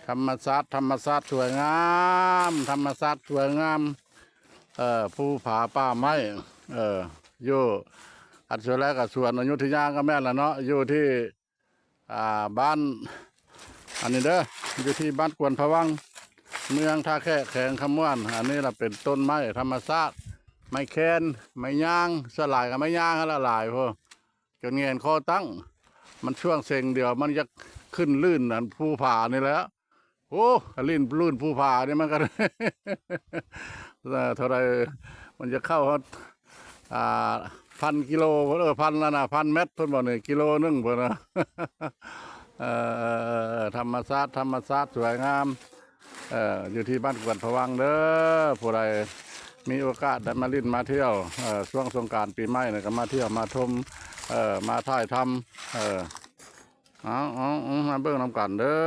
ທຳມະຊາດ ທຳມະຊາດສວຍງາມ ທຳມະຊາດສວຍງາມ ເອີ ພູຜາປ່າໄມ້ ເອີ ຢູ່ ອັນສ່ວນຫຼາຍກໍສວນອະຍຸທຍາກໍແມ່ນລະເນາະ ຢູ່ທີ່ ອ່າ ບ້ານ ອັນນີ້ເດີ ຢູ່ທີ່ບ້ານກວນພະວັງ ເມືອງທ່າແຂກ ແຂວງຄຳມ່ວນ. ອັນນີ້ລະເປັນຕົ້ນໄມ້ທຳມະຊາດ ໄມ້ແຄນ ໄມ້ຍາງ ສ່ວນຫຼາຍກໍໄມ້ຍາງຫັ້ນລະຫຼາຍໂພດ ຈົນແຫງນຄໍຕັ້ງ ມັນຊ່ວງເສັງດຽວມັນຢາກຂຶ້ນລື່ນອັນພູຜານີ້ແຫຼະ. ໂອ້ ຫຼິ້ນລື່ນພູຜານີ້ມັນກໍ ເອີ ເທົ່າໃດ ມັນຈະເຂົ້າຮອດ ອ່າ ພັນກິໂລ ເອີ ພັນລະນະ ພັນແມັດພຸ້ນບໍ່ນີ້ ກິໂລໜຶ່ງພຸ້ນນະ. ເອີ ທຳມະຊາດ ທຳມະຊາດສວຍງາມ ເອີ ຢູ່ທີ່ບ້ານກວນພະວັງເດີ ຜູ້ໃດມີໂອກາດໄດ້ມາຫຼິ້ນມາທ່ຽວ ເອີ ຊ່ວງສົງການປີໃໝ່ນີ້ກໍມາທ່ຽວມາຊົມ ເອີ ມາຖ່າຍທຳ ເອີ ເອົາ ເອົາ ເອົາ ມາເບິ່ງນຳກັນເດີ.